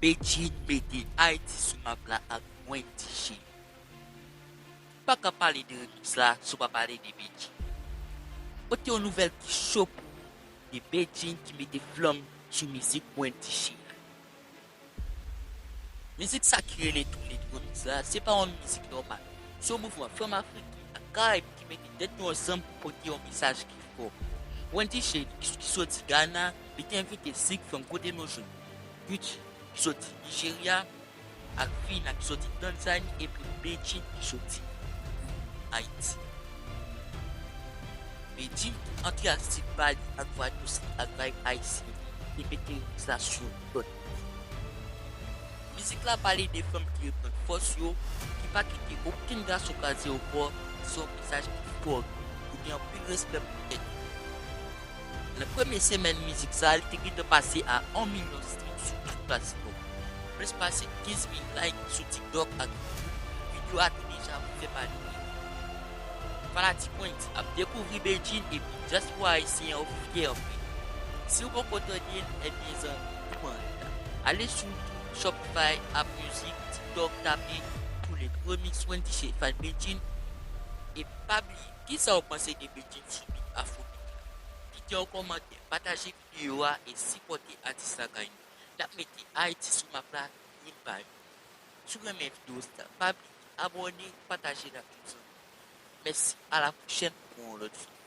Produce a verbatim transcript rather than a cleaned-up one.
Bedjine mete Ayiti sou map la ak Wendy Chéri. Pa ka pale de remix la san w pa pale de Bedjine. Pote yon nouvèl ki cho pou ou de Bedjine ki mete flanm sou mizik Wendy Chéri. Mizik sa ki rele Toulède remix la, se pa yon mizik nòmal. Se yon mouvman fanm afriken ak karayib ki mete tèt yo ansanm pou pote yon mesaj ki fò. Wendy Chéri, ki, ki soti Ghana, li te envite senk fanm kote nou jwenn Gucci, ki soti Nijerya, ak Fina, ki soti Tanzani, epi Bedjine, ki soti Ayiti. Bedjine ki antre ak stil pa li, ak vwa dousli, ak vibe ayisyen, li mete remix la sou yon lòt nivo. Mizik la pale de fanm ki reprann fòs yo, ki pa kite okenn gason kraze yo kò, se yon mesaj ki fò, yo gen anpil respè pou tèt yo. Nan premye semèn mizik sa, li te gentan pase a yon milyon stream sou tout platfòm. Plis pase kenz mil like sou TikTok ak YouTube. Videyo a te deja fè pale de li. Fanatik Wendy ap dekouvri Bedjine epi dyaspora ayisyen an fyè anpil. Si w poko tande l, ebyen zanmi, ou manke. Ale sou YouTube, Shopify, Apple Music, TikTok, tape Toulède remix Wendy Chéri feat Bedjine. Epi pa bliye, kisa w panse de Bedjine sou beat Afrobeat la? Kite yon kòmantè, pataje videyo a e sipòte atis la kay nou. N ap mete Ayiti sou map la youn pa youn. Si w renmen videyo sa, pa bliye abòne, pataje l ak yon zanmi. Mèsi, a la pwochèn pou yon lòt videyo.